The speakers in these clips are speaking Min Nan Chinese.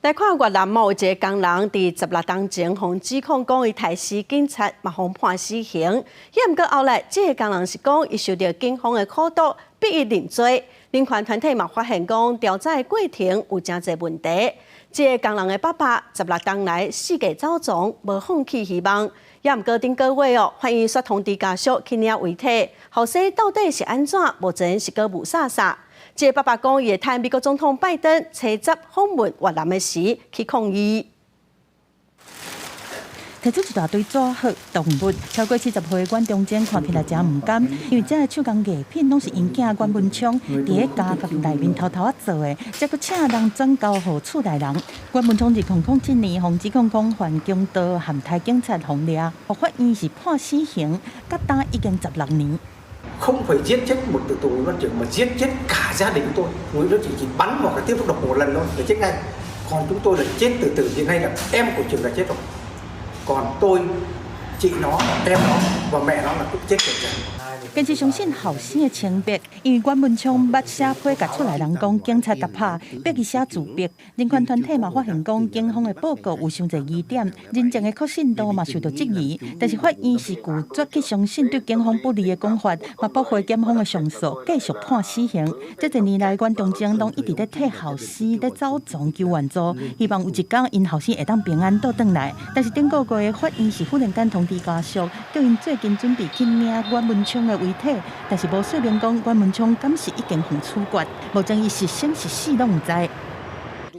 來看越南某一個工人佇16冬前，予指控講伊刣死警察，嘛予判死刑。毋過後來，這個工人是講伊受著警方的苦毒，逼伊認罪。人權團體嘛發現講，調查的過程有誠濟問題。這個工人的爸爸十六冬來四界走傱，無放棄希望。也毋過頂個月哦，法院煞通知家屬去領遺體。後生到底是按怎？目前是閣霧煞煞。這個爸爸講，伊會趁美國總統拜登初十訪問越南的時去抗議。提出一大堆紙鶴動物，超過70歲的阮中正看起來誠毋甘，因為這个手工藝品攏是𪜶囝阮文聰佇咧家族內面偷偷仔做的，才閣請人轉交予厝內人。阮文聰2007年予指控講犯強盜和刣警察予掠，予法院是判死刑，到今已經16年。 Không phải giết chết một tử tù Nguyễn Văn Trường mà giết chết cả gia đình tôi. Nguyễn Văn Trường chỉ bắn hoặc là tiếp xúc độc một lần thôi để chết ngay. Còn chúng tôi là chết từ từ, hiện nay là em của Trường là chết rồi. Còn tôi, chị nó, em nó và mẹ nó là cũng chết rồi. 堅持相信後生的清白，因為阮文聰捌寫批共厝內人講警察挾拍，逼伊寫自白。人權團體嘛發現講警方的報告有傷濟疑點，人證的可信度嘛受到質疑。但是法院是拒絕去相信對警方不利的講法，嘛駁回檢方的上訴，繼續判死刑。這濟年來，阮中正攏一直咧替後生咧走傱求援助，希望有一工𪜶後生會當平安倒轉來。但是頂個月法院是忽然間通知家屬，叫𪜶最近準備去領阮文聰的遺體，但是無說明講阮文聰敢是已經予處決，目前伊是生是死攏毋知。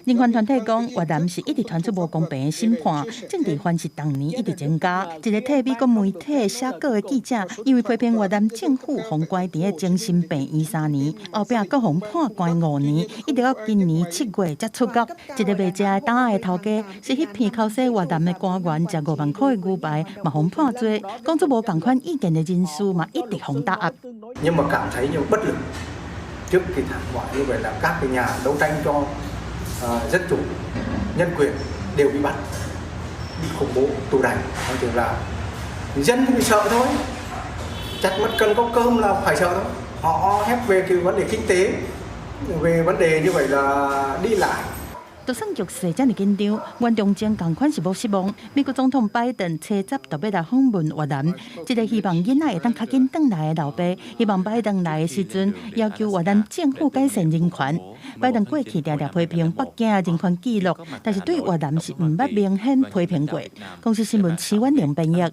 人權團體講，越南是一直傳出無公平的審判，政治犯是逐年一直增加。一個替美國媒體寫稿的記者，因為批評越南政府，予關佇咧精神病院3年，後壁閣予判關5年，一直到今年7月才出獄。一個賣食的檔仔的頭家，是彼騙剾洗越南的官員食5萬塊的牛排，嘛予判罪。講出無仝款意見的人士嘛，一直予打壓。 Nhưng mà cảm thấy như bất lực trước cái thảm họa như vậy là các cái nhà đấu tranh cho dân chủ, nhân quyền đều bị bắt, bị khủng bố, tù đày. Nói chung là dân thì bị sợ thôi, chặt mất cần có cơm là phải sợ thôi. Họ ép về cái vấn đề kinh tế, về vấn đề như vậy là đi lại. 就算局勢遮爾緊張，阮中正仝款是無失望。美國總統拜登初十就欲來訪問越南，這個希望囡仔會當較緊轉來的老爸，希望拜登來的時陣要求越南政府改善人權。拜登過去定定批評北京的人權紀錄，但是對越南是毋捌明顯批評過。公視新聞徐婉玲編譯。